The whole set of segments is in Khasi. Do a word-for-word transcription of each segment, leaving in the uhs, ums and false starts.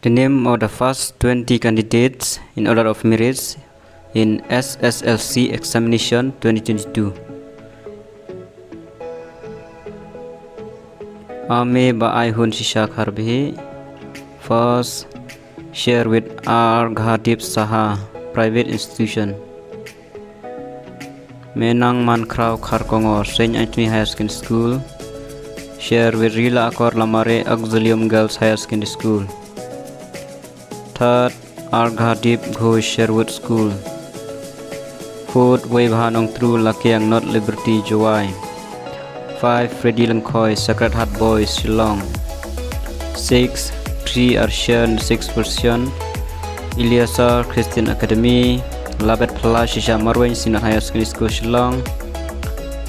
The name of the first twenty candidates in order of merits in S S L C examination twenty twenty-two. Ame ba ai hun shisha khar bhi. First, share with Arghadip Saha, private institution. Menang Mankraw Kharkongor, Saint Anthony Higher Secondary School. Share with Rila Akor Lamare, Auxilium Girls Higher Secondary School. Third, Arghadip Ghosh, Sherwood School. Fourth, Weibha Nongtru, Lakiang North Liberty, Jowai. Five, Freddy Lengkhoi, Sacred Heart Boys, Shillong. Six, Tri Arshan, six percent. Ilyasar Christian Academy, Labet Phala Shisha Marweng Synod Higher Secondary School, Shillong.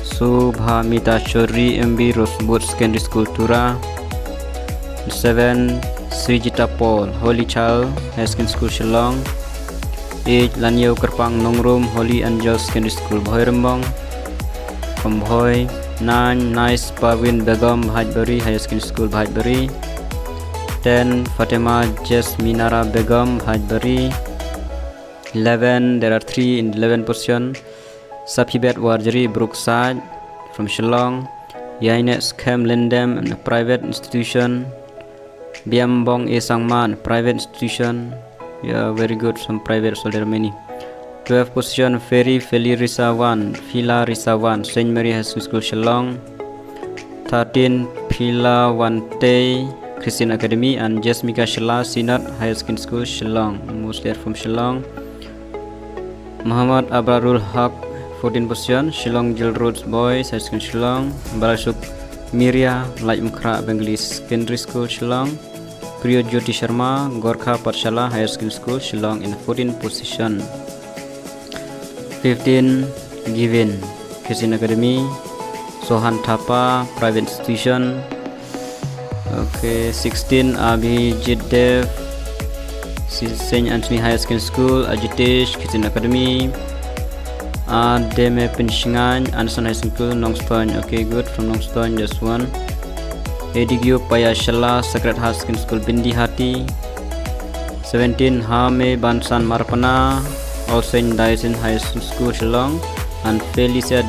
Subhamita Chowdhury, M B Rosebud Secondary School, Tura. Seven, Srijita Paul, Holy Child Higher Secondary School, Shillong. Eight, Laniau Kerpang Nongrum, Holy Angel Secondary School, Bhoirymbong, Bhoi. Nine, Nice Parvin Begum, Bhaibari Higher Secondary School, Bhaibari. Ten, Fatima Jasminara Begum, Bhaibari. Eleven, there are three in eleven position. Saphibet Warjri, Brookside, from Shillong. Yaine Skhem Lendem, and a private institution. Biambong Esangman, private institution. Yeah, very good, some private soldier many. Twelve position, Ferry Feli Risawan, Fila Risawan, Saint Mary High School, Shillong. Thirteen, Phila Wante, Christian Academy, and Jasmika Shila, Synod Higher Secondary School, Shillong. Mostly are from Shillong. Muhammad Abrarul Haq, fourteen position, Shillong Jail Road Boys High School, Shillong. Barasuk Miria, Laitmukra Bengali Secondary School, Shillong. Priyo Jyoti Sharma, Gorkha Pathshala Higher Secondary School, Shillong in fourteen position. Fifteen, Givin, Christian Academy, Sohan Thapa, private institution. Okay, sixteen, Abhijit Dev, Si-, Saint Anthony Higher Secondary School, Ajitesh, Christian Academy, Ademe Pinshingan, Anderson High School, Nongstoin. Okay, good, from Nongstoin, just one. Edigio Paya Shala, Sacred Heart Secondary School, Bindihati. Seventeen, Hame Bansan Marpana, All Saint Diocesan High School, Shillong, and Felicia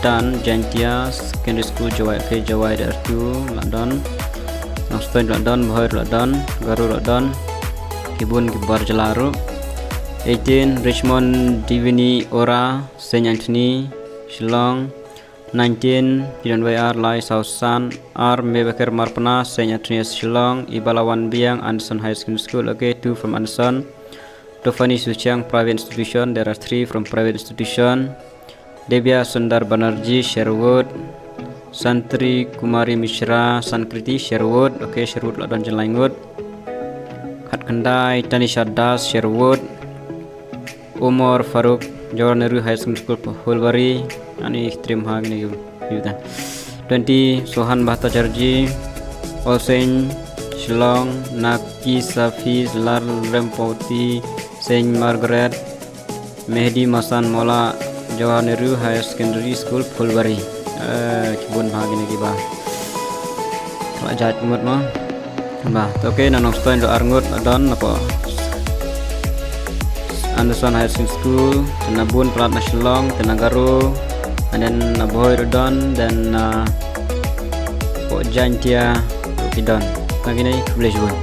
Dan, Jaintia Secondary School, Jowai. Okay, Jowai, there are two, lah don. Nongstoin lah don, Bhoi lah don, Garo lah don. Kibun kibar jala ruh. Eighteen, Richmond Divini Ora, Saint Anthony, Shillong. Nineteen, Kidon Wai Ar Lai Sausan, Ar Mebaker Marpana, Saint Anthony Shillong, Ibalawan Biang, Anderson Higher Secondary School. Okay, two from Anderson. Tofani Suchiang, private institution, there are three from private institution. Debya Sundar Banerjee, Sherwood. Santri Kumari Mishra, Sankriti, Sherwood. Okay, Sherwood lah don jylla Laingut. Khatkhyndai, Tanisha Das, Sherwood. Umar Farouk, Jawaharlal Nehru High School, Phulbari. Ani trim ha kine yu, yu ta. Twenty, Sohan Bhattacharjee, All Saint, Shillong. Naki Safi, Lal Rempauti, Saint Margaret. Mehdi Masan Mola, Jawaharlal Nehru Higher Secondary School, Phulbari. Eh, kibun bha kine kiba la jait mut mo. Ba, to okay, na Nongstoin do arngut la don, na po Anderson High School, na bun palat na Shillong, na Garo, and then na Bhoi do don, then na po Jaintia do ki don. Na kine, khublei shibun.